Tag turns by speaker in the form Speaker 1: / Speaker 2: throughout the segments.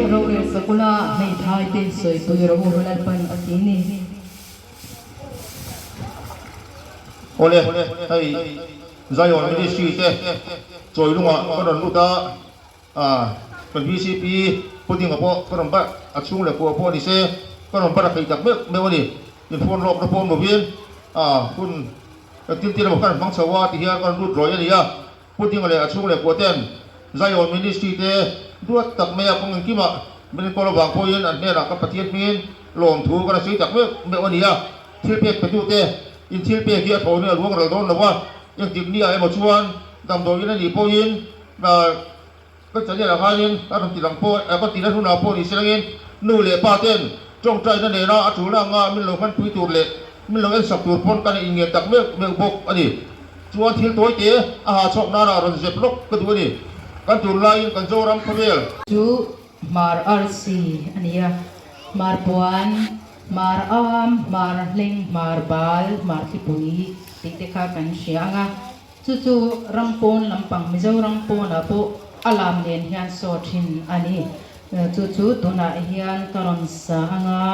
Speaker 1: Rorel sak ula, hmeithai te sawipui rawh u Lalpan a ti ni.
Speaker 2: Awle, hei Zion Ministry te chawilungah ka rawn lut a, kan vcp Pu Dinga pawh ka rawn barh, a chhung leh kua pawh ni se ka rawn barh a theih tak meuh meuh a ni. Inphone lawkna pawh awm lovin hun tin tin emaw ka rawn hmang chho a ti hian ka rawn lut rawih a ni a. Pu Dinga leh a chhung leh kua ten Zion Ministry te duat tak mai a kawng engkimah min enkawl avang pawhin an hnenah ka Pathian hmingin lawmthu ka la sawi tak meuh meuh a ni a. Thil pek petute in thil pek hi a thaw ni a luang ral dawn lo a, engtik ni ah emaw chuan damdawiin a nih pawhin ka channel ah khanin a rawn ti lang pawh ka ti na hnunah pawh ni selangin nu leh pa ten tawngtaina nena a tulna anga min lo hmanpui tur leh min lo ensak tur pawn ka in ngen tak meuh meuh bawk a ni. Chuan thil tawi te a ha chhuak nana rawn zep lawk ka duh a ni. Kan tunlaiin kan Zoram khawvel.
Speaker 1: Chu Hmar arsi a ni a, Hmar puan, Hmar am, Hmar hleng, Hmar bal, Hmar thlipui tih te kha kan hria ang a. Chu chu ram pawn lampang Mizoram pawnah pawh a lam nen hian saw thin a ni. Chu chu tunah hian ka rawn sa ang a.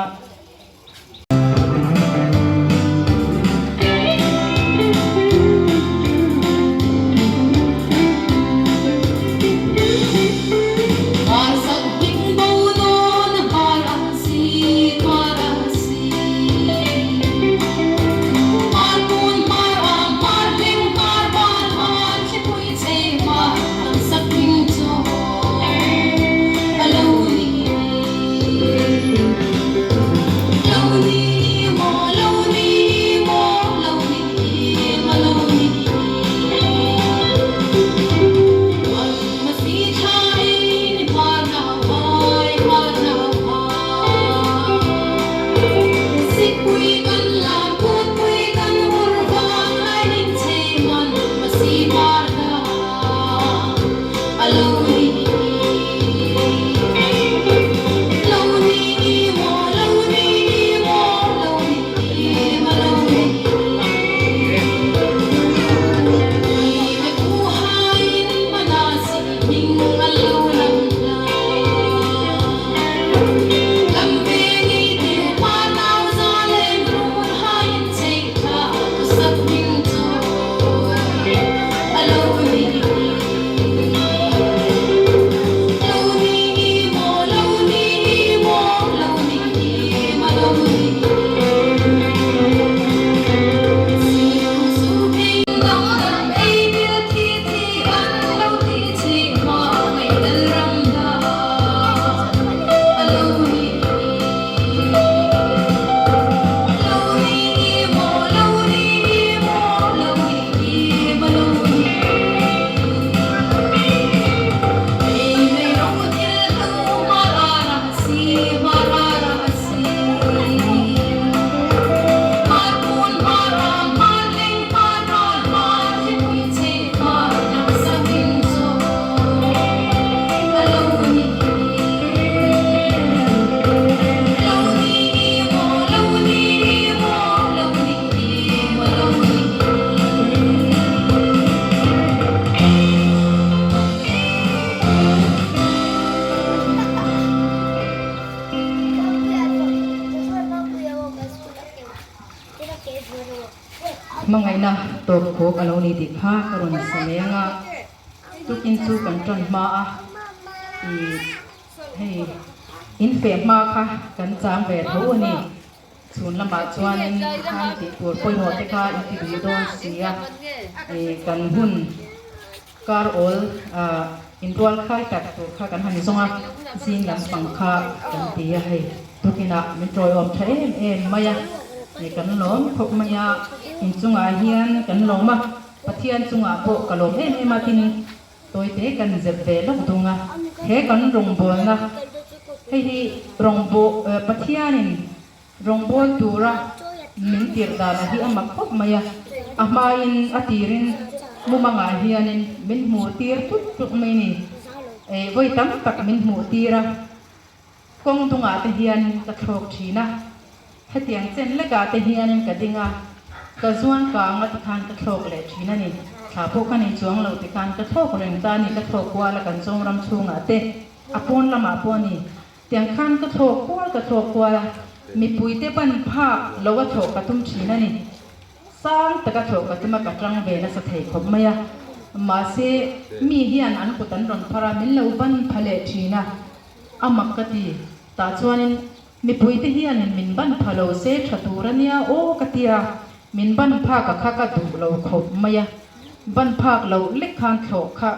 Speaker 1: Hmangaihna tawp khawk a lo ni tih kha ka rawn sa mai ang a, tukin chu kan tan hma a, ih hei in feh hma kha kan chang ve tho a ni. Chhun lamah chuanin khan tih tur pawimawh te kha in ti duh dawn si a, ih kan hun kar awl ah inrual khai tak tur kha kan han zawng a, zing lampang kha kan ti a hei tukinah min tawiawm tha em em mai a, ih kan lawm khawp mai a, inchungah hian kan lawm a, Pathian chungah pawh ka lawm em em a tin Tawite kan zep ve lawk dung a, he kan rawngbawlna hei hi rawngbawh Pathianin rawngbâwl tura min tirh dana hi a mak khawp mai a, a hmain a tirin mumangah hianin min hmuh tir tut tut mai ni, vawi tam tak min hmuh tir a. Kawng dungah te hianin ka thlawk thin a, hetiang chen lekah te hianin ka ding a, ka zuan kang a tikhan ka thlawk leh thin a ni. Thla pawh ka nei chuang lo tikhan ka thlawk reng ta a ni, ka thlawk kual a kan Zoram chhungah te. A pawn lamah pawh a ni. Tiang khan ka thlawk kual ka thlawk kual a, mipuite ban phak lo a thlawh ka tum thin a ni. Sang taka thlawh ka tum a, ka tang ve nasa thei khawp mai a. Mahse, mi hian an kut an rawn phar a, min lo ban pha leh thin a, a mak ka ti. Tah chuanin mipuite hianin min ban pha lo se tha tur a nia aw ka ti a, min ban phak a kha ka duh lo khawp mai a, ban phak loh lek khan thlawh kha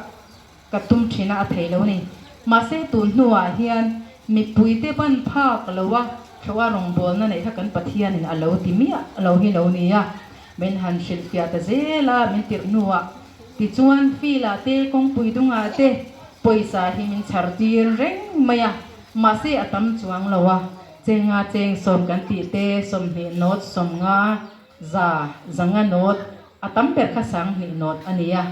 Speaker 1: ka tum thin a, a thei lo ni. Mahse tun hnuah hian mipuite ban phak lo a thlawh a rawngbawlna neih kha kan Pathianin a lo ti miah lo hi lo ni a, min han hrilhfiah ta zel a, min tirh hnuah tichuan field-ah te kawngpui dungah te pawisa hi min chhar tir reng mai a, mahse a tam chuang lo a, chenga cheng sawm kan tih te 20 nawt 50 za zanga nawt a tam ber kha 20 nawt a ni a.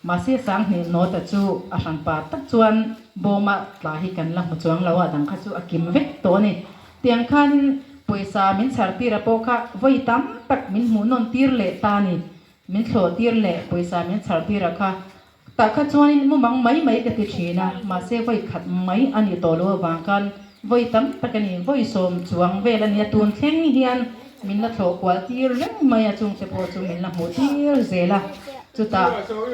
Speaker 1: Mahse 20 nawta chu a hran pa tak chuan bawma tla hi kan la hmu chuang lo a, dang kha chu a kim vek tawh a ni. Tiang khanin pawisa min chhar tir a pawh kha vawi tam tak min hmuh nawn tir leh ta a ni. Min thlawh tir leh pawisa min chhar tir a kha tah kha chuanin mumang mai mai ka ti thin a, mahse vawi khat mai a nih tawh lo avang khan vawi tam tak a ni, vawi 10 chuang vel a ni a, tun thleng hian min la thlawh kual tir reng mai a, chungte pawh chu min la hmuh tir zel a. Chutah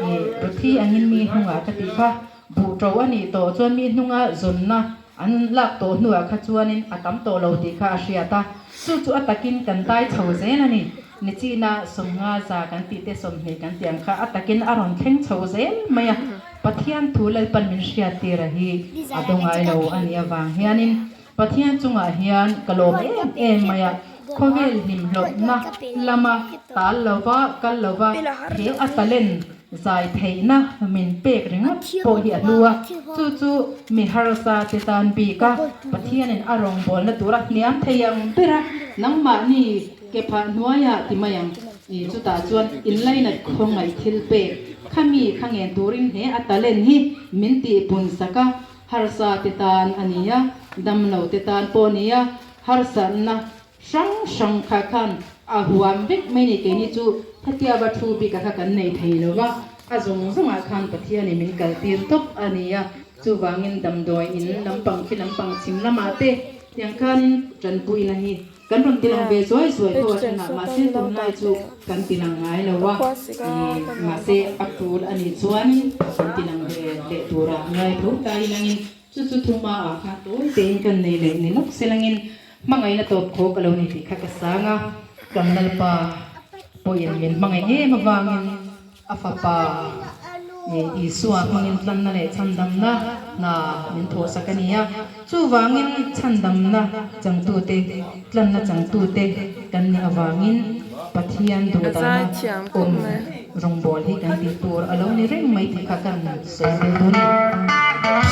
Speaker 1: i Ruthi angin mi hnungah ka tih kha buh ṭo a nih tawh chuan mi hnunga zawnna an lak tawh hnuah kha chuanin a tam tawh lo tih kha a hriat a. Chu chu a takin kan dai chho zel a ni. Nichina 50 za kan tih te 20 kan tih ang kha a takin a rawn thleng chho zel mai a. Pathian thu Lalpan min hriat tir a hi a daw ngai lo a nih avang hianin Pathian chungah hian ka lawm em em mai a, khawvel hlimhlawpna lama tal lova kal lova he a talent zai theihna min pek ringawt pawh hi a hlu a, chu chu mi harsa te tan bik a, Pathianin a rawngbawlna tura hniam thei ang ber a, nangmahni ke phah hnuaiah ti mai ang i chutah chuan inlainat khawngaih thil pek khami kha ngen turin he a talent hi min tihpun sak a. Harsa te tan a ni a, damlo te tan pawh a ni a, harsatna hrang hrang kha khan a huam vek mai ni. Keini chu hetia va thu bik a kha kan nei thei lo va, a zawng zawngah khan Pathianin min kaltir tawp a ni a. Chuvangin damdawi in lampang khi lampang chhim lamah te tiang khanin tanpuina hi Kan rawn tilang ve zuai zuai tho a thenah mahse tunlai chu kan tilang ngai lo a, mahse a tul a nih chuan kan tilang ve leh tura ngai tho ta ilangin chu chu thuma ah khan tawi tein kan nei leh ni lawk selangin hmangaihna tawp khawk a lo ni tih kha ka sang a, kan Lalpa pawhin min hmangaih em avangin. A Fapa Isua hmangin tlanna leh chhandamna hna min thawhsak a ni a. Chuvangin chhandamna changtute, tlanna changtute kan nih avangin Pathian duhdana awm rawngbâwl hi kan tih tur a lo ni reng mai tih kha kan sawi tel dawn a ni.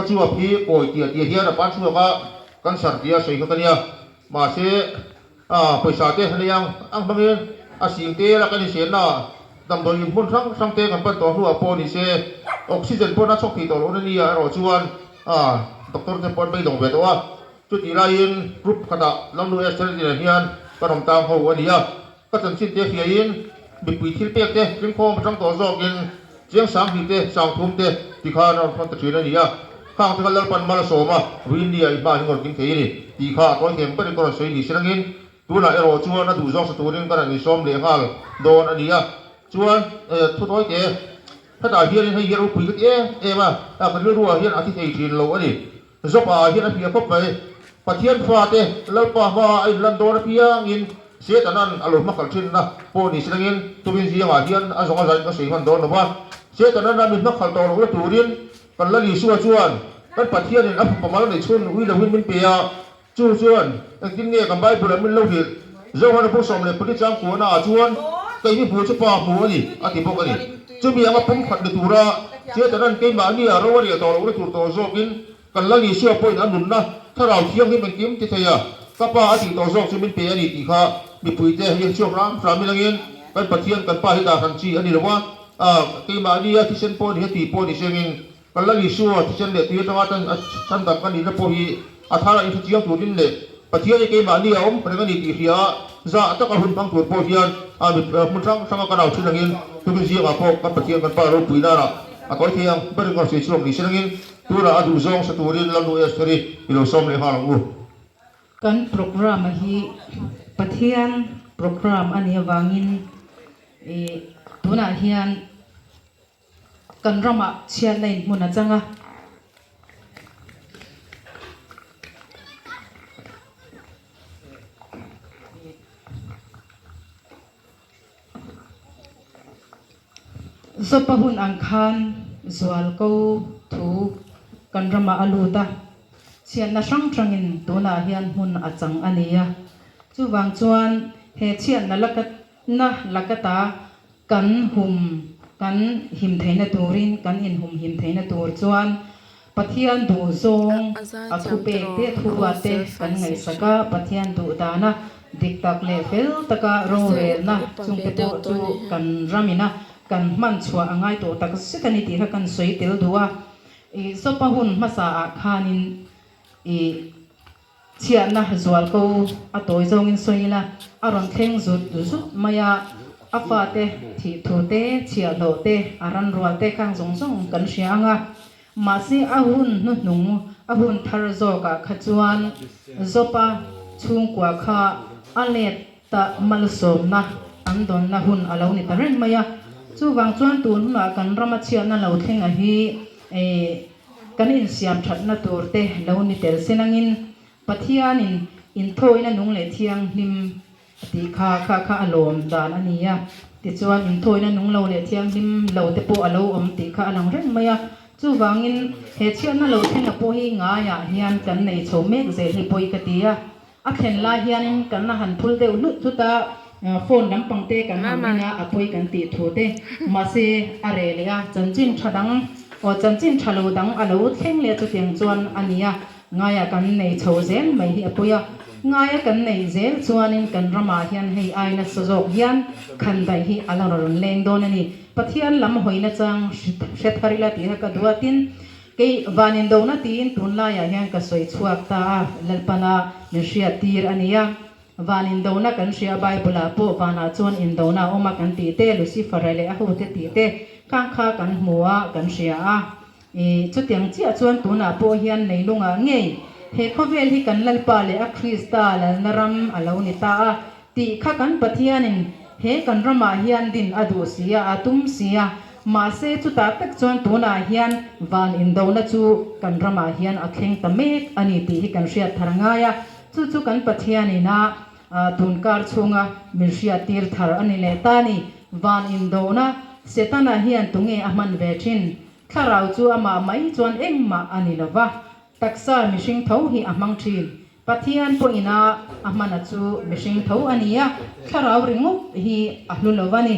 Speaker 2: chuap hi kawi tia tia hian a pan chhuak a, cancer tia sawi kha ka nia. Mahse, pawisa te nei ang ang hmangin a sing te la kan insianna ah damdawi in hmun hrang hrang te kan pan tawh hnuah pawh ni se, oxygen pawh na chhawk thei tawh loh na nia erawh chuan doctor te pawh an beidawng ve tawh a. Chutih laiin group khatah Lamnu Esther nen hian kan awm tang ho a ni a. Ka chanchin te hriain mipui thil pek te tlingkhawm atang tawh zawkin chiang sang hnih te, sang thum te ti khan a rawn thawn ta thin a ni a. Khang te kha Lalpan mal a sawm a, Rinnia i hma hi ngawr ding thei a ni tih kha a tawi theng berin ka rawn sawi ni silangin tunah erawh chuan a duh zawng sa turin ka rawn insawm leh nghal dawn a ni a. Chuan thu tawi te hetah hianin hei hi ropui ka ti em em a, ka rilruah hian a thi thei thin lo a ni. Zopa ah hian a hria khawp mai. Pathian fate Lalpa hmaah a inlan dawn apiangin Setanan a lo hmakhalh thinna pawh ni silangin tumin zingah hian a zawng a zain ka sawi hman dawn lo va. Setanan a mi hmakhalh tawh lohna turin kan Lal Isua chuan kan Pathianin a fapa mal neih chhun ui lohin min pe a. Chu chuan engtin nge kan Bible-ah min lo hrilh? Johana bu 14 chang kuahna ah chuan keini hmu chu Pa hmu a ni a ti bawk a ni. Chumi anga pumkhat ni tura Setanan keimahnia ro a riah tawh lohna tur tawh zawkin kan Lal Isua pawhin a nunna Thlarau Thianghlim engkim ti thei a, ka Pa a tih tawh zawk chu min pe a ni tih kha mipuite hi chhuak ram hram ilangin kan Pathian kan Pa hi dah hran chi a ni lo a, keimahnia thisen pawh ni a tih pawh ni sengin Kan Lal Isua thisen leh tui atanga tan a chhan dang ka nihna pawh hi a thar a inhre chiang turin leh Pathian hi keimahni a awm reng a ni tih hria a, zah taka hun hmang tur pawh hian a mit hmun hrang hranga kan au thin angin tukin zingah pawh kan Pathian kan Pa ropui nanah a tawi thei ang berin ka sawi chhuak ni se rengin tunah a duhzawng sa turin Lalnu Esther-i i lo sawm leh nghal ang u.
Speaker 1: Kan programme hi Pathian programme a nih avangin tunah hian Kan ramah chhiatna in hmun a chang a. Zopa hun ang khan zualko thu kan ramah a lut a, chhiatna hrang hrangin tunah hian hmun a chang a ni a. Chuvang chuan he chhiatna lakatna lakata Kan hum kan him theihna turin, kan inhum him theihna tur chuan Pathian duh zawng a thu pek te, thu ruat te kan ngaihsak a, Pathian duh dana dik tak leh fel taka rorelna chungte pawh chu kan ramina kan hman chhuah a ngai tawh tak zet a ni tih kha kan sawi tel duh a. I Zopa hun hmasa ah khanin i Chhiatna zual ko a tawi zawngin sawi ila, a rawn thleng zut zut mai a, a fate thih thu te, chhiahhlawh te, a ran rual te khang zawng zawng kan hria ang a. Mahse a hun hnuhnung, a hun thar zawkah kha chuan Zopa chhungkua kha a let ta malsawmna an dawnna hun a lo ni ta reng mai a. Chuvang chuan tun hunah kan rama chhiatna lo thlenga hi Kan insiam thatna tur te lo ni tel se nangin Pathianin inthawina nung leh thianghlim a tih kha kha kha a lawm dan a ni a. Tichuan inthawina nung lo leh thianghlim lo te pawh a lo awm tih kha a lang reng mai a. Chuvangin he chhiatna lo thlenga pawh hi ngaiah hian kan nei chho mek zel hi pawi ka ti a. A thlen lai hianin kan la han phul deuh hlut hlut a, phone lampang te kan han en a, a pawi kan tih thu te. Mahse, a reh leh a, chanchin tha dang, aw chanchin tha lo dang a lo thleng leh chutiang chuan a ni a, ngaia kan nei chho zel mai hi a pawi a. Ngaia kan neih zel chuanin kan ramah hian hei ai nasa zawk hian khan daih hi a la rawn leng dawn a ni. Pathian lam hawina chang hre thar ila tih kha ka duatin Kei van indona tiin tunlaiah hian ka sawi chhuak ta a, Lalpana min hriat tir a nia. Van indona kan hria Bible-ah pawh vanah chuan indona a awm a kan tih te, Lucifer-a leh a hote tih te khang kha kan hmu a, kan hria a. I chutiang chiah chuan tunah pawh hian leilungah ngei he khawvel hi kan Lalpa leh a Krista lalna ram a lo ni ta a Tih kha kan Pathianin he kan ramah hian din a duh si a, a tum si a. Mahse chutah tak chuan tunah hian van indona chu kan ramah hian a thleng ta mek a ni tih hi kan hriat thar ngai a. Chu chu kan Pathianin a tunkar chhunga min hriat tir thar a ni leh ta a ni. Van indona Setana hian tunge a hman ve thin? Thlarau chu amah mai chuan engmah a ni lova, taksa mihring tho hi a hmang thin. Pathian pawhin a a hmana chu mihring tho a ni a, thlarau ringawt hi a hlu lo a ni.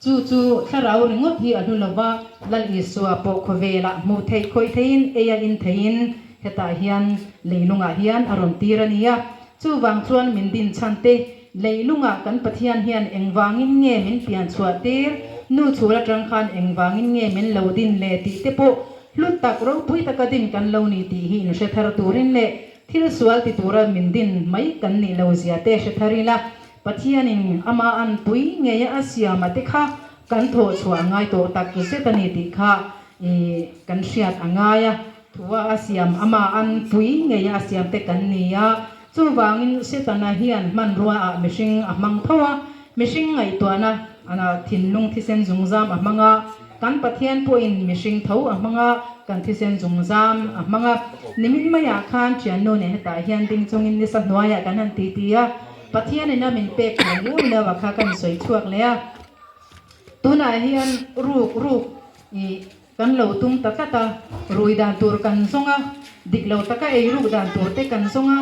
Speaker 1: Chu chu thlarau ringawt hi a hlu lo va, Lal Isua pawh khawvelah hmuh theih khawih theihin ei a in theihin hetah hian leilungah hian a rawn tir a nia. Chuvang chuan min din chhan te, leilungah kan Pathian hian engvangin nge min pian chhuah tir, nu chhul atang khan engvangin nge min lo din le tih te pawh hlu tak ropui taka din kan lo ni tih hi inhre thar turin leh thil sual ti tura min din mai kan nih lo zia te hre thar ila Pathianin ama an pui ngeia a siama te kha kan thawh chhuah a ngai tawh tak zet a ni tih kha i kan hriat a ngai a. Thua a siam ama an pui ngeia a siam te kan ni a. Chuvangin Setana hian hmanrua ah mihring a hmang tho a, mihring ngaihtuahna thinlung thisen zungzam a hmang a, kan Pathian pawhin mihring tho a hmang a, kan thisen zungzam a hmang a. Nimin maiah khan thiannu nen hetah hian ding chungin nisa hnuaiah kan han titi a. Pathian ina min pek thei liau liau a kha kan sawi chhuak leh a, tunah hian ruk ruk ih kan lo tum ta tlat a, rui dan tur kan zawng a, dik lo taka ei ruk dan tur te kan zawng a,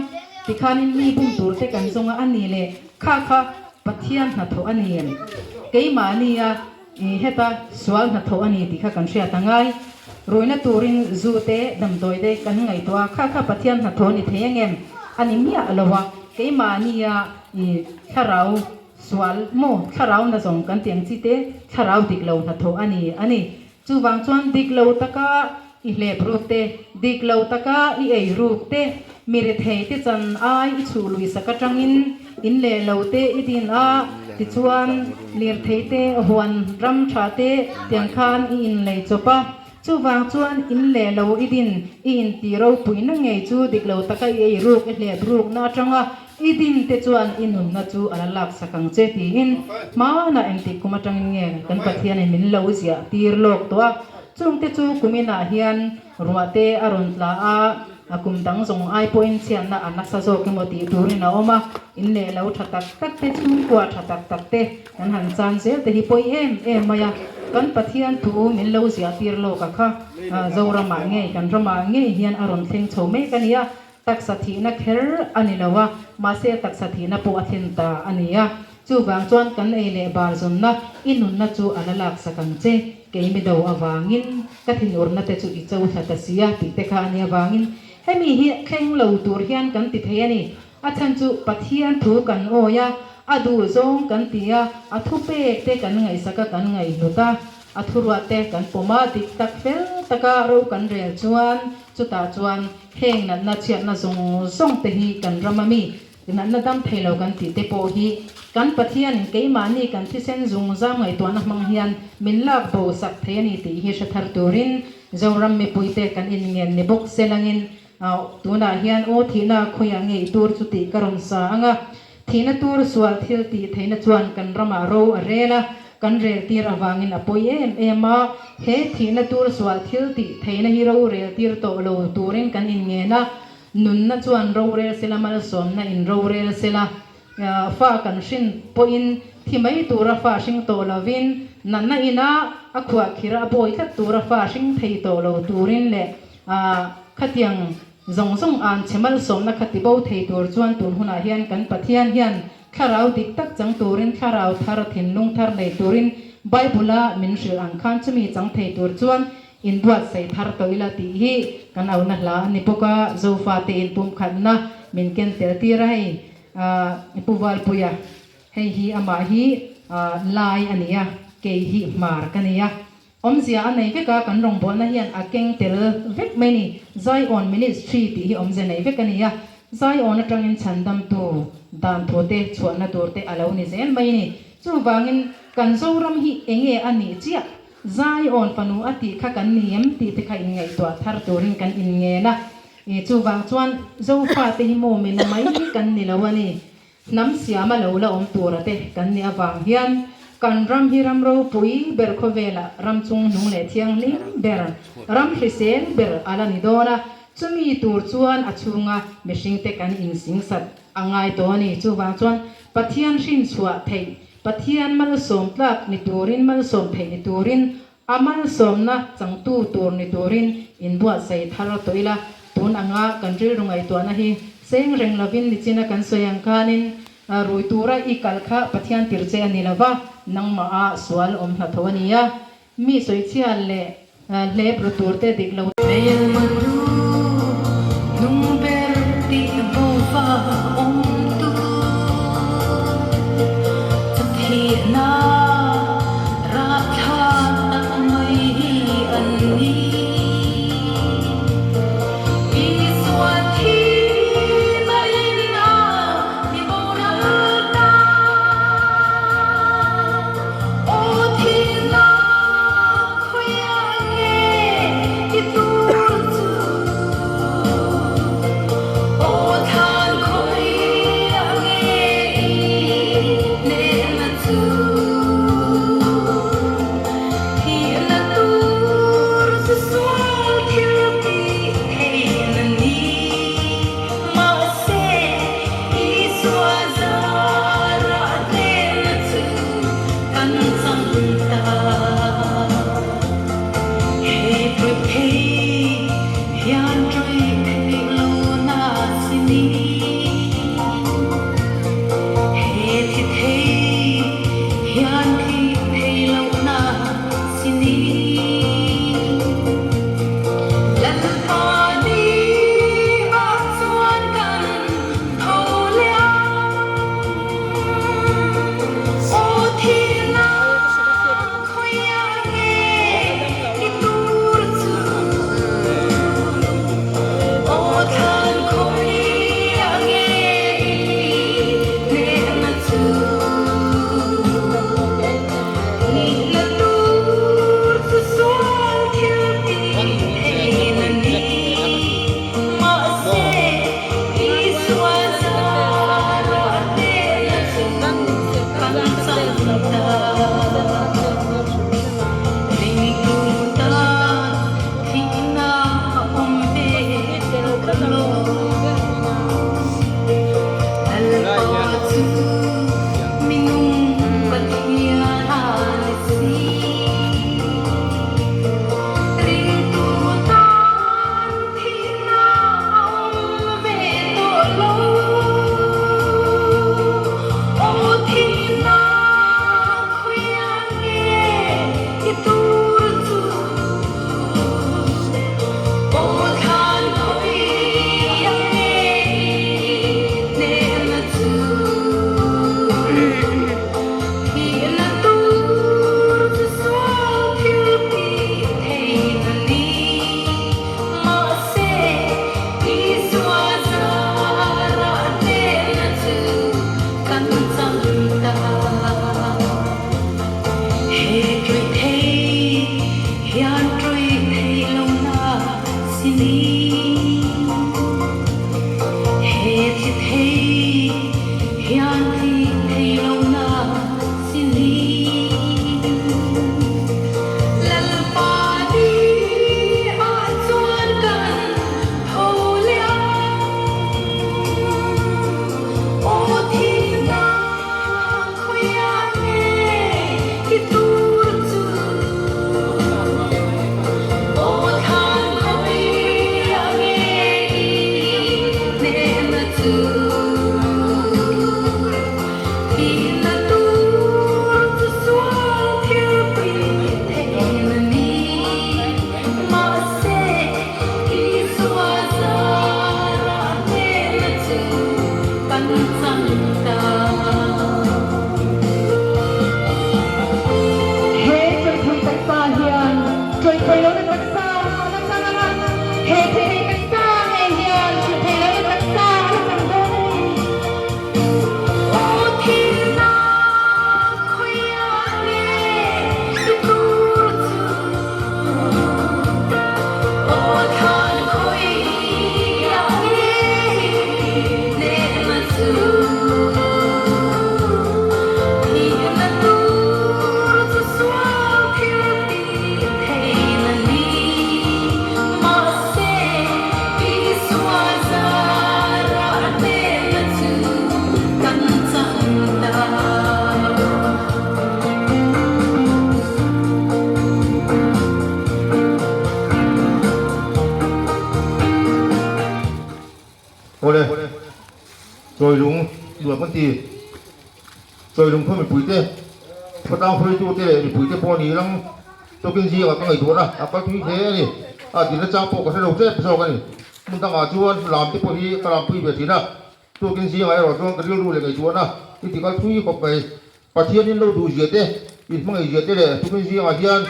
Speaker 1: tikhanin mi bum tur te kan zawng a a ni leh kha kha Pathian hnathawh a ni em? Keimahnia ih heta sual hnathawh a ni tih kha kan hriat a ngai. Ruina turin zu te damdawi te kan ngaihtuah a, kha kha Pathian hnathawh a ni thei ang em? A ni miah lo a, keimahnia i thlarau sual maw thlarau na zawng kan tih ang chi te thlarau dik lo hnathawh a ni a ni. Chuvang chuan dik lo taka i hlep ruk te, dik lo taka i ei ruk te, mi rethei te chan ai i chhuh lui sak atangin in leh lo te i din a, tichuan lirthei te huan ram tha te tiang khan i inlei chawp a. Chuvang chuan in leh lo i din i inti ropuina ngei chu dik lo taka i ei ruk i hlep rukna atanga i din te chuan i nunna chu a la laksak ang che tiin hmanah engtik kum atangin nge kan Pathianin min lo ziah tir lawk tawh a. Chungte chu kuminah hian ruah te a rawn tla a, a kum dang zawng ai pawhin chhiatna a nasa zawk emaw tih turin a awm a, in leh lo tha tak tak te, chhungkua tha tak tak te kan han chan zel te hi pawi em em mai a, kan Pathian thu min lo ziah tir lawk a kha Zoramah ngei kan ramah ngei hian a rawn thleng chho mek a ni a, taksa thihna kher a ni lo a, mahse taksa thihna pawh a thlen ta a ni a, chuvang chuan kan ei leh bar zawnna i nunna chu a la laksak ang che, kei mi do avangin ka thinurna te chu i cho thla ta si a tih te kha a nia vangin hemi hi thleng lo tur hian kan ti thei a ni. A chhan chu Pathian thu kan awi a, a duh zawng kan ti a, a thupek te kan ngaihsak a kan ngaihhlut a, a thuruat te kan pawm a, dik tak fel taka ro kan rel chuan chutah chuan heng natna chhiatna zawng zawng te hi kan ram a mi natna dam thei lo kan tih te pawh hi kan Pathianin keimahni kan thisen zungzam ngaihtuahna hmang hian min lak bo sak thei a ni tih hi hre thar turin Zoram mipuite kan inngen ni bawk se langin Tunah hian aw thihna khawiah nge i tur chu tih ka rawn sa ang a, thihna tur sual thil tih theihna chuan kan ramah ro a rel a, kan rel tir avangin a pawi em em a, he thihna tur sual thil tih theihna hi ro rel tir tawh lo turin kan inngen a, nunna chuan ro rel sela malsawmna in ro rel sela, fa kan hrin pawhin thi mai tura fa hring tawh lovin natna ina a khuahkhir a bawi tlat tura fa hring thei tawh lo turin leh Khatiang zawng zawng an che malsawmna kha ti bo thei tur chuan tun hunah hian kan Pathian hian thlarau dik tak chang turin thlarau thar thinlung thar nei turin Bible-a min hrilh ang khan chumi chang thei tur chuan inbuatsaih thar tawh ila tih hi kan auhna hla a ni bawk a, Zofate inpumkhatna min ken tel tir a hei Pu Valpuia hei hi amah hi lai a ni a, kei hi hmar ka ni a. Awmzia a nei vek a, kan rawngbawlna hian a keng tel vek mai ni. Zion Ministry tih hi awmzia nei vek a ni a, Zion atangin chhandamtu dan thu te chhuahna tur te a lo ni zel mai ni. Chuvangin kan Zoram hi enge a nih chiah? Zion fanu a tih kha kan ni em tih te kha inngaihtuah thar turin kan inngen a. Chuvang chuan Zofate hi maw mi na mai kan ni lo a ni. Hnam siama lo la awm tura te kan nih avang hian kan ram hi ram ropui ber khawvelah ram chungnung leh thianghlim ber, ram hrisel ber a la ni dawn a, chumi tur chuan a chhunga mihringte kan insingsat a ngai tawh a ni. Chuvang chuan Pathian hrinchhuah theih, Pathian malsawm tlak ni turin, malsawm theih ni turin A malsawmna changtu tur ni turin inbuatsaih thar tawh ila, tun anga kan rilru ngaihtuahna hi seng reng lovin nichina kan sawi ang khanin Rui tura i kal kha Pathian tir che a ni lo va, nangmah a sual awm hna tho a ni a. Mi sawichhia leh hlep ru tur te dik lo.
Speaker 3: Hmelma nu nung ber tih bova awm tu chu thihna rahthlak tak mai hi an ni. Isua thihna in a mi boral ta. Aw thihna khawiah nge i tur chu? Aw thlan khawiah nge i hnehna chu? Thihna tur chu sual thil tih theihna ni mahse Isua zarah hnehna chu kan chang ta. He ṭawih thei hian ṭawih theih lo na si ni. He thi thei hian thi thei lo na si ni. Lalpa ni ah chuan kan tho leh ang. Aw thihna khawiah nge i tur chu? Aw thlan khawiah nge i hnehna chu? Thihna tur chu sual thil tih theihna ni mahse Isua zarah hnehna chu kan chang ta. Ringtu tan thihna a awm ve tawh lo. Lalpa chu minung Pathian a ni si. Ringtu tan thihna a awm ve tawh lo. Aw thihna khawiah nge i tur chu? Aw thlan khawiah nge i hnehna chu? Thihna tur chu sual thil tih theihna ni mahse Isua zarah hnehna chu kan chang ta. He ṭawih thei hian ṭawih thei lo na si ni. He thi thei hian thi thei lo na si ni. Lalpa ni ah chuan kan tho leh ang. Aw thihna khawiah nge i tur chu? Aw thlan khawiah nge i hnehna chu? Thihna tur chu sual thil tih theihna ni mahse Isua zarah hnehna chu kan chang ta.
Speaker 1: He ṭawihthei taksa hian ṭawihthei lohna taksa a la chang ang a, he thei taksa ngei hian ṭawihthei lohna taksa a la chang dawn a ni.
Speaker 3: Aw thihna khawiah nge i tur chu? Aw thlan khawiah nge i hnehna chu? Thihna tur chu sual thil tih theihna ni mahse Isua zarah hnehna chu kan chang ta.
Speaker 2: Awle, Chawilung nuam kan ti. Chawilungkhua mipuite, khawtlang hruaitute leh mipuite pawh ni lang tawkin zingah ka ngaihtuah a, a kal thui hle a ni. A dinna chang pawh ka hre lo tep zawk a ni. Hmun dangah chuan lam te pawh hi ka lampui ve thin a, tukin zingah erawh chuan ka rilru leh ngaihtuahna i ti kal thui khawp mai. Pathianin lo duh zia te, in hmangaih zia te leh tukin zingah hian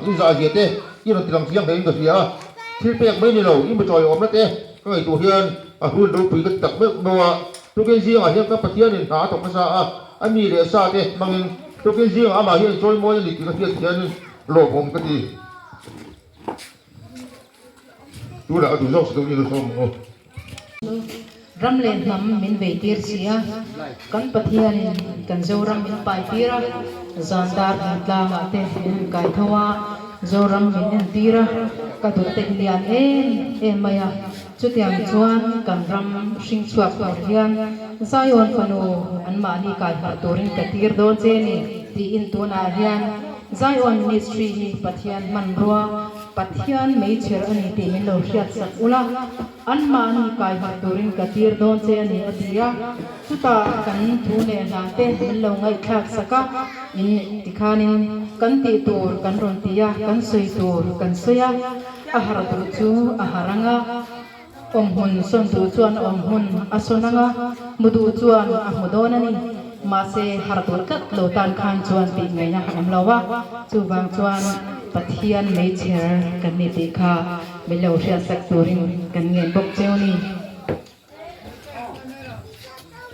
Speaker 2: in zah zia te i rawn ti lang chiang hle in ka hria a. Thil pek mai ni lo, i mutawi awmna te ka ngaihtuah hian a hun ropui ka ti tak meuh meuh a. Tukin zingah hian ka Pathianin hna a thawk nasa a, a mi leh sa te hmangin tukin zingah amah hian chawi mawi a ni tih ka hriat hianin lawmawm ka ti. Tunah a duh zawk si deuhin a sawm ang aw.
Speaker 1: Ram leh hnam min vei tir si a, kan Pathianin kan Zoram min pai tir a, zan dar hmun tlangah te min han kai tho a, Zoram min en tir a, ka duh te hi lian em em mai a, chutiang chuan kan ram hring chhuak tur hian Zion fanu anmahni kai harh turin ka tir dawn che ni tiin tunah hian Zion Ministry hi Pathian hmanrua Pathian meichher a ni tih min lo hriat sak ula, anmahni kai harh turin ka tir dawn che a ni a ti a. Chutah kan thu leh hla te min lo ngaihthlak sak a, in tikhanin kan tih tur kan rawn ti a, kan sawi tur kan sawi a, a harh duh chu a harh ang a, awm hmun sawn duh chuan awm hmun a sawn ang a, hmu duh chuan a hmu dawn a ni. Mahse, harh duh tlat lo tan khan chuan tih ngaihna a awm lo a, chuvang chuan Pathian meichher kan ni tih kha min lo hriatsak turin kan ngen bawk cheu ni.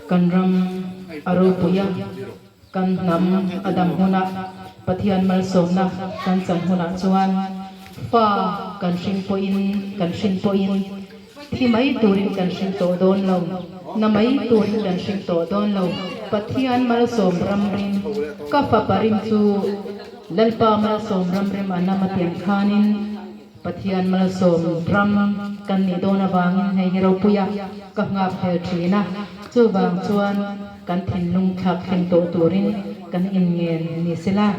Speaker 1: Kan ram a ropui a, kan hnam a dam hunah, Pathian malsawmna kan chan hunah chuan fa kan hring pawhin kan hrin pawhin thi mai turin kan hring tawh dawn lo, na mai turin kan hring tawh dawn lo. Pathian malsawm ram rim, ka fapa rim chu Lalpa malsawm ram rim a nam a tiang khanin, Pathian malsawm ram kan nih dawn avangin hei hi ropuia ka nghak hel thin a, chuvang chuan kan thinlung thlak thleng tawh turin kan inngen ni sela.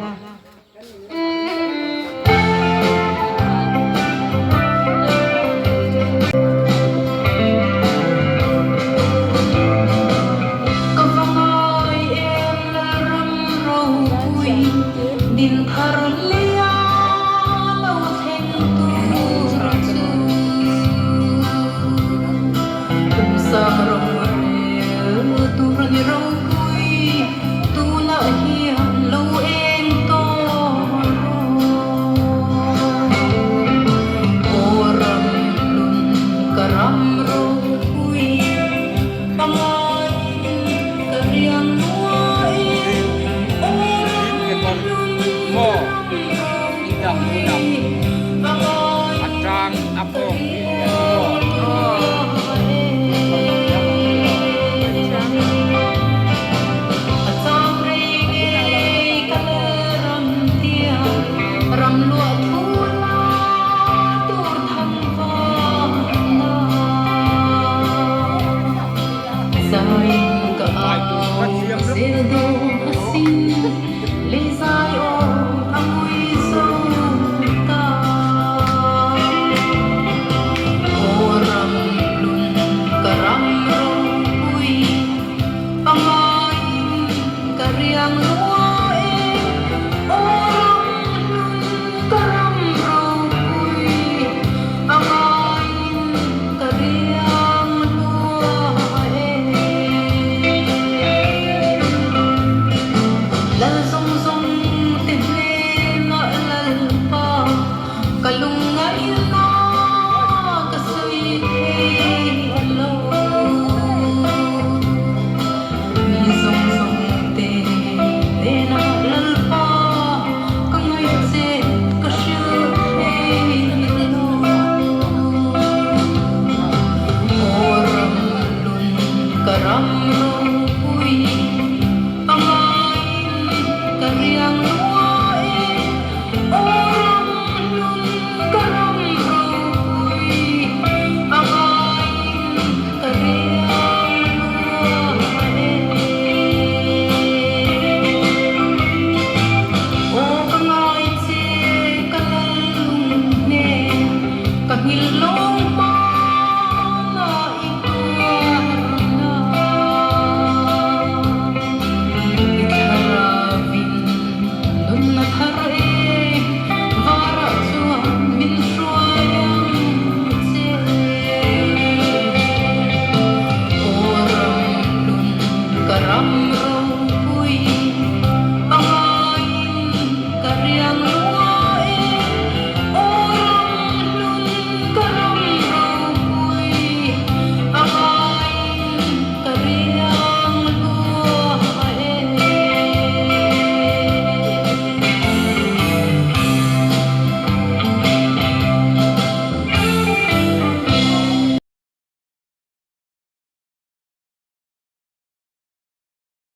Speaker 3: Ka va ngai em Lalram ropui din thar lia lo thleng tur chu. Kum sang rorel tur ni ropui tunah hian lo eng tawh rawh. Aw ram hlun ka ram ropui.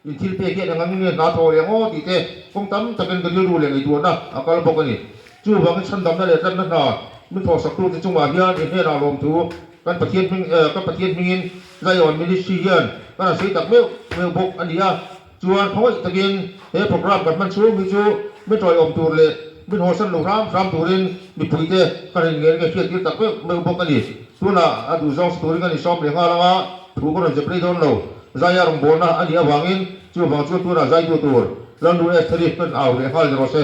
Speaker 2: In thil pek hian eng angin nge hna thaw leh ang aw tih te kawng tam takin ka rilru leh ngaihtuahna a kal bawk a ni. Chuvangin chhandamna leh tlanna hna min thawhsaktute chungah hian i hnenah lawmthu kan Pathian hming kan Pathian hmingin Zion Ministry hian kan han sawi tak meuh meuh bawk a ni a. Chuan khawngaih takin he programme kan hman chhung hi chu min tawiawm tur leh min hawsan lo hram hram turin mipuite kan in ngen nge hriattir tak meuh meuh bawk a ni. Tunah a duhzawng sa turin kan insawm leh nghal ang a, thu ka rawn zep rei dawn lo. Zaia rawngbawlna a nih avangin chuvang chuan tunah zaitu tur Lalnu Estheri kan au leh nghal ni rawh se.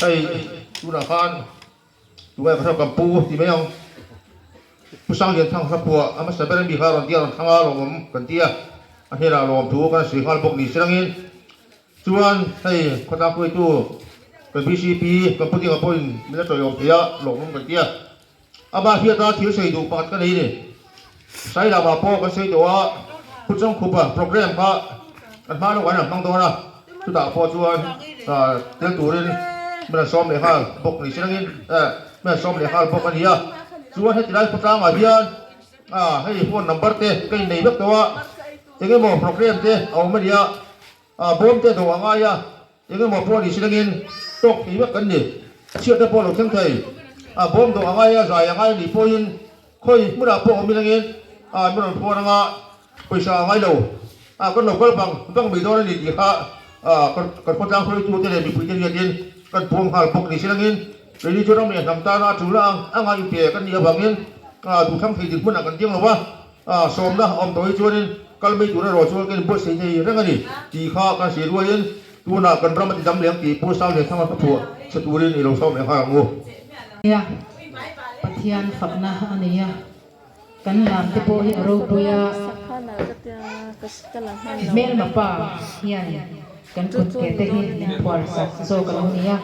Speaker 2: Hei tunah khan tunge ka hre kan pu ti mai ang Pu Sanglianthang hlapua a hmasa ber ami kha rawn tia rawn thlang a lawmawm kan ti a, a hnenah lawmthu kan sawi nghal bawk ni silangin chuan hei khawtlang hruaitu kan bcp kan pu Dinga pawhin min la tawihawm thei a lawmawm kan ti a. Amah hriata thil sawi duh pakhat ka nei ni. Sailama pawh kan sawi tawh a, Pu Chawngkhupa program kha kan hma lawkah an hmang dawn a, chutah pawh chuan tel turin min an sawm leh nghal bawk ni silangin min an sawm leh nghal bawk a ni a. Chuan heti lai khawtlangah hian hei phone number te ka innei vek tawh a, eng emaw program te a awm a ni a, bawm te dawh a ngai a. Engemaw pawh ni silangin tawk thei vek kan ni. Chhiatna pawh lo thleng thei. A bawm dawh a ngai a, zai a ngai a nih pawhin khawi hmunah pawh awm ilangin a min rawn phuar anga pawisa a ngai lo. A kan lo kal bang bang mai dawn a ni tih kha kan khawtlang hruaitute leh mipuite hriatin kan puang nghal bawk ni silangin keini chu ram leh hnam tana a tulna ang anga i pe kan nih avangin duhthlang thei dinhmunah kan ding lo va. Sawmna a awm tawh hi chuanin kal mai tur erawh chuan kan inbuatsaih thei reng a ni tih kha kan hrilh ruaiin tunah kan ram a ti dam leh ang tih Pu Sanglianthanga ka phuah chhe turin i lo sawm leh nghal ang u.
Speaker 1: Nia, Pathian fakna a nei a, kan lam te pawh hi a ropui a, hmelma pa hian kan kut ke te hi min phuar sak zawk a lo ni a.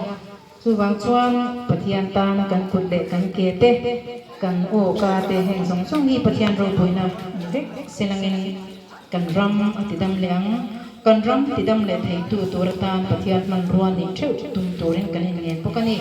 Speaker 1: Chuvang chuan Pathian tan kan kut leh kan ke te, kan aw ka te heng zawng zawng hi Pathian ropuina ni vek selangin kan ram a ti dam leh ang. Kan ram ti dam leh theitu tur atan Pathian hmanrua nih theuh tum turin kan inngen bawk a ni.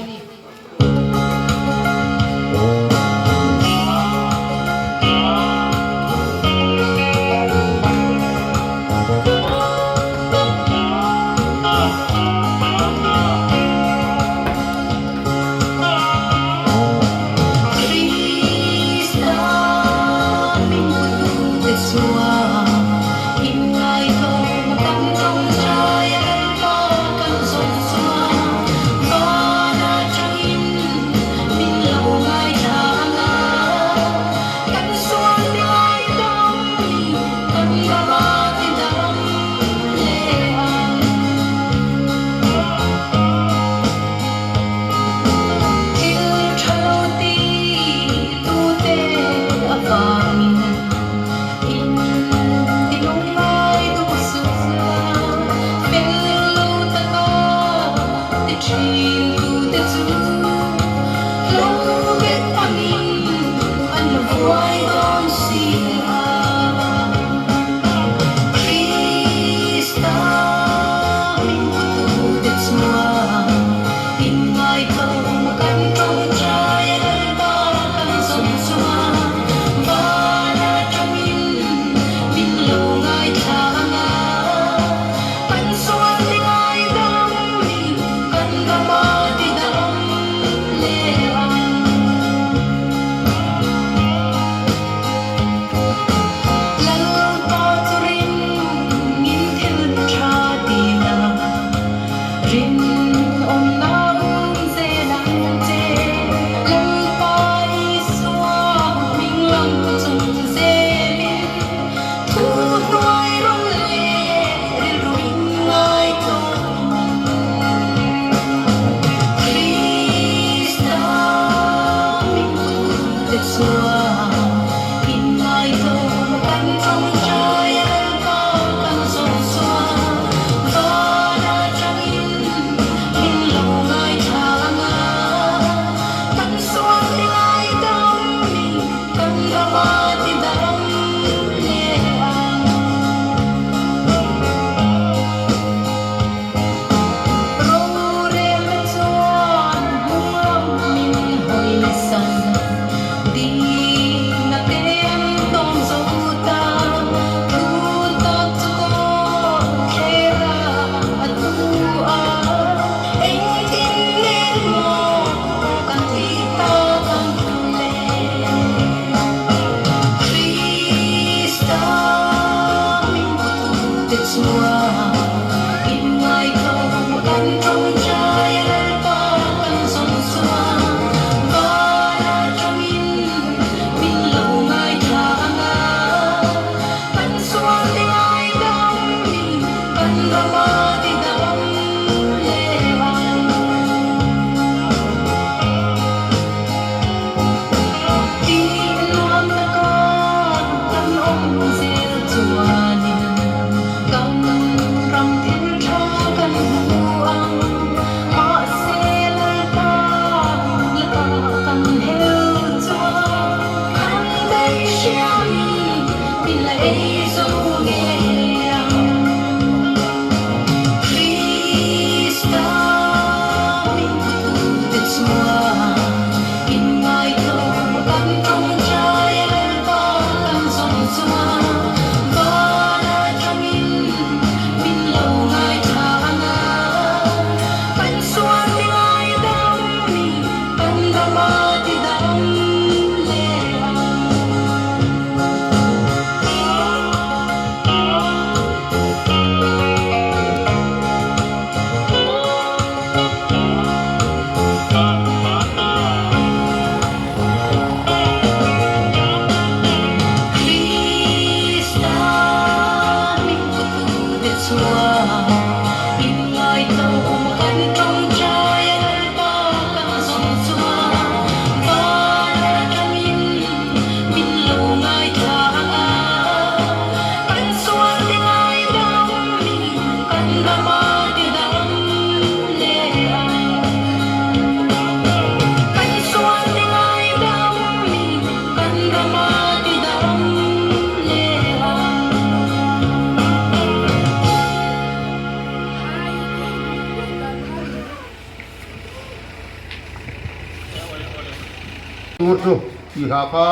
Speaker 2: tur chu tih hla kha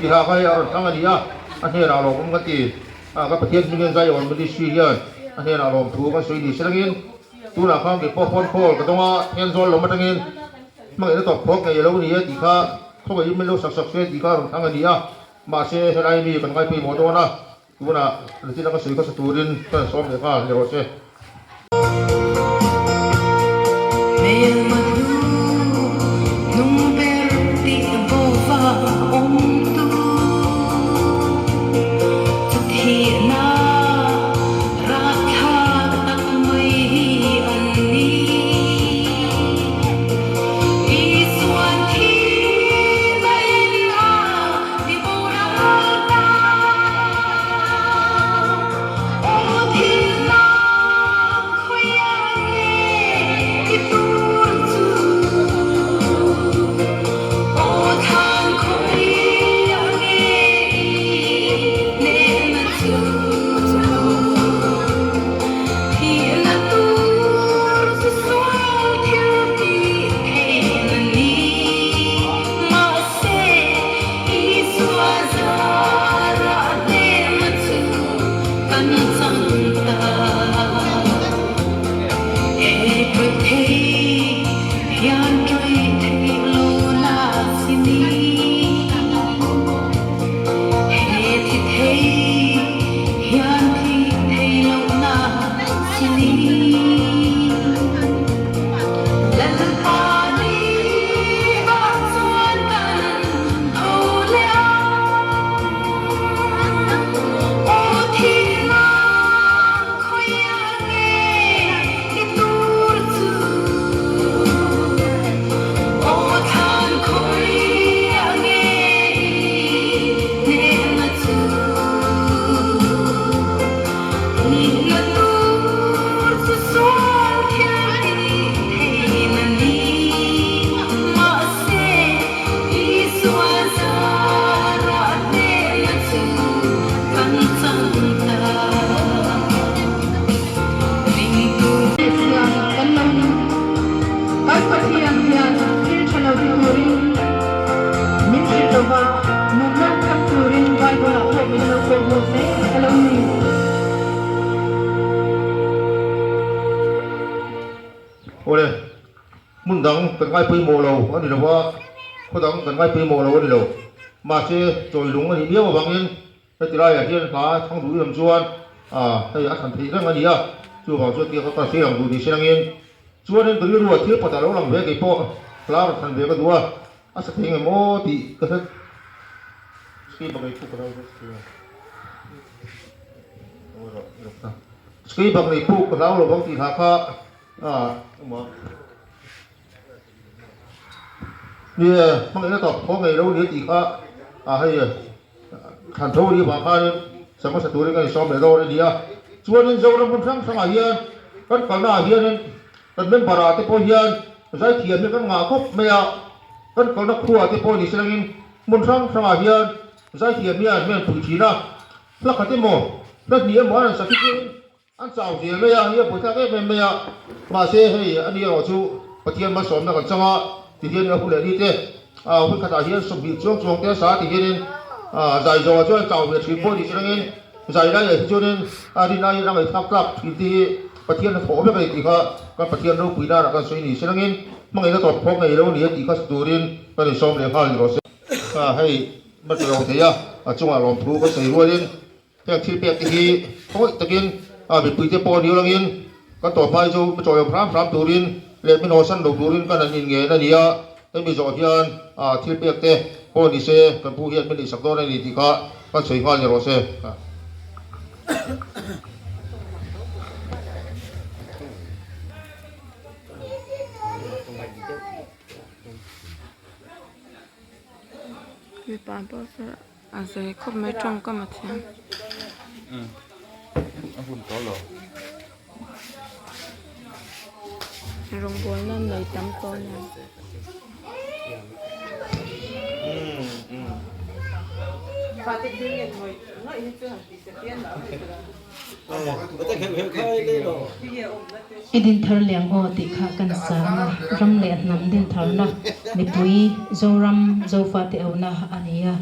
Speaker 2: tih hla kha hei a rawn thlang a ni a, a hnenah lawmawm ka ti. A ka Pathian hmingin Zion Ministry hian a hnenah lawmthu kan sawi ni selangin tunah khan kei pawh phone call ka dawng a, Thenzawl lam atangin hmangaihna tawp phawk ngei a lo ni e tih kha khawngaihin min lo sak sak se tih kha a rawn thlang a ni a, mahse helai mi kan ngai pawimawh dawn a. Tunah Latin anga sawi hmasa turin ka rawn sawm leh nghal ni rawh se.
Speaker 3: Hmelma hnu hnung ber tih bova awm tu chu thihna rahthlak tak mai hi an ni. Isuan thihna in a ti boral ta. Aw thilna khawiah nge i tur chu? Aw thlan khawiah nge i hnehna chu? Thihna tur chu sual thil tih theihna ni mahse Isua zara hnehna chu kan chang ta. He tawih thei hian tawih theih lo la si ni. He thi thei hian thi thei lo na si ni. Lalpa ni ah chuan kan tho leh a, aw thihna khawiah nge i tur chu? Aw thlan khawiah nge i hnehna chu? Nihna tur chu sual thil tih theihna ni mahse Isua zara hnehna chu kan chang ta. Ringtu.
Speaker 1: Siam kan lo ni. Kan Pathian hian thil tha lo ti turin min hrilh lo va, nunna thlang turin Bible-ah pawh min lo kawh hmuh hle a lo ni.
Speaker 2: Awle, hmun dang kan ngai pawimawh lo a ni lo va, khaw dang kan ngai pawimawh lo a ni lo. Mahse, chawi lung a nih miau avangin Heti laiah hian hla thang duh em chuan hei a thlan theih reng a ni a, chuvang chuan tia ka kal sei ang duh ni se angin chuanin ka rilruah thil pakhat a lo lang ve kei pawh hla rawn thlan ve ka duh a, a sa thei ngem aw tih ka hre Ski bak nei puk ka hlau lo vang tih hla kha Nia, hmangaihna tawp thaw ngei lo nia tih kha a hei thlan tho ri vang khanin sa hmasa turin kan insawm leh dawn a ni a. Chuanin Zoram hmun hrang hrangah hian kan kalnaah hianin kan member ah te pawh hian zaithiam hi kan ngah khawp mai a, kan kalna khuaah te pawh ni selangin hmun hrang hrangah hian zaithiam hian min an pui thin a, hla khat emaw hla hnih emaw an rawn sa khi chuanin An chau zel mai a, hei a buaithlak em em mai a, mahse hei a ni erawh chu Pathian malsawmna kan chang a, tihian a hu leh ni te, a hun khatah hian sawmhnih chuang chuang te a sa tihianin zai zawhah chuan chau ve thin pawh ni che rengin zai lai leh hi chuanin a rin aiin a ngaihthlak tlak thin te hi Pathian hnathawh vek a ni tih kha kan Pathian ropui nanah kan sawi ni se rengin hmangaihna tawp phawk ngei lo ni a tih kha sa turin kan insawm leh nghal ni rawh se. Hei hma thei a, a chungah lawmthu kan sawi rualin Heng thil pek te hi khawih takin mipuite pawh ni ulangin kan tawh hmai chu mi chawiawm hram hram turin leh mi hnawhsan lo turin kan han inngen a ni a, hemi zawh hian thil pek te pawh ni se kan pu hian min neihsak dawn a ni tih kha kan sawi nghal ni rawh se.
Speaker 4: Mipa pawh saw. A zei khawp mai tawngkam a thiam. Rawngbawlna nei tam tawh a ni.
Speaker 1: I dinthar liang aw tih kha kan sa ang a, ram leh hnam dintharna mipui Zoram Zofate auna a ni a.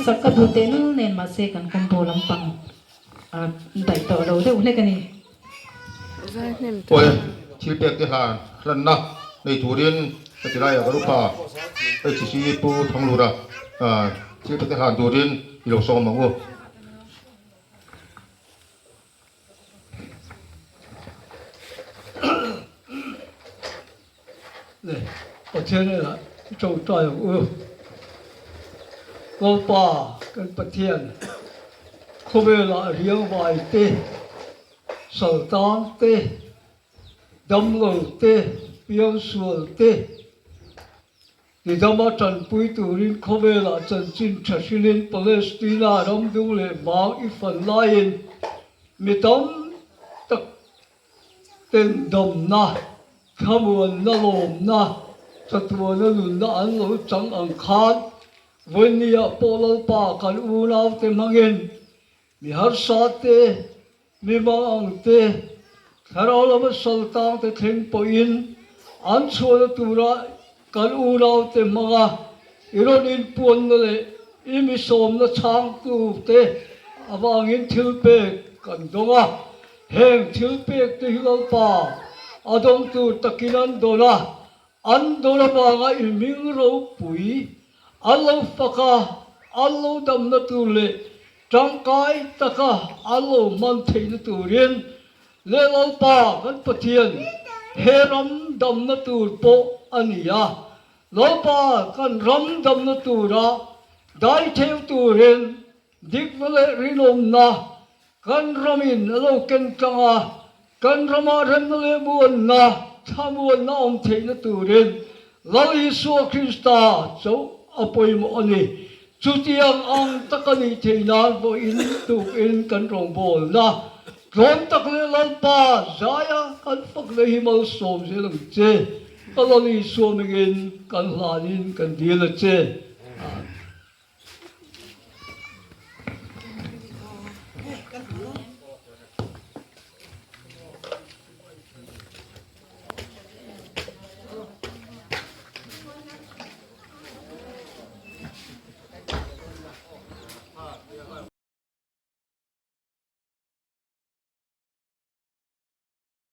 Speaker 1: sak ka duh tehlul nen mahse kan combo lampang a daih tawh lo deuh hlek a ni.
Speaker 4: Zai hnem
Speaker 2: Awi,
Speaker 4: tawh.
Speaker 2: thil pek te hlan hlanna nei turin ka ti lai a ka lupa HCC Pu Thanglura thil pek te hlan turin i lo sawm ang u.
Speaker 5: Le Pathian hnenah i tawngtai ang u. Lalpa kan Pathian, khawvelah riangvai te, saltang te, damlo te, piangsual te, Nidama tanpui turin khawvelah chanchin tha hrilin Palestina ram dung leh vang i fan laiin mi tam tak ten damna, thlamuanna, lawmna, chatuana nunna an lo chang ang khan vawinia pawh Lalpa kan unaute hmangin mi harsa te, Mi mang ang te, thlarau lama sal tang te thleng pawhin an chhuahna tura kan unaute hmanga i rawn inpuanna leh i mi sawmna chhangtu te avangin thilpek kan dawng a. Heng thilpek te hi Lalpa a dawng tur takin an dawn a, An dawn avanga i hming ropui an lo fak a, an lo damna tur leh tangkai taka an lo hman theihna turin leh Lalpa kan Pathian he ram damna tur pawh a ni a. Lalpa kan ram damna tura dai theu turin Dikna leh rinawmna kan ramin a lo ken tlang a, kan rama remna leh muanna, thlamuanna awm theihna turin Lal Isua Krista chauh a pawimawh a ni. Chutiang ang tak a nih theih nan vawiin tukin kan rawngbawlna tlawm tak leh Lalpa zaia kan fakna hi malsawm zel ang che. Ka Lal Isua mingin kan hlanin kan dil a che. Amen.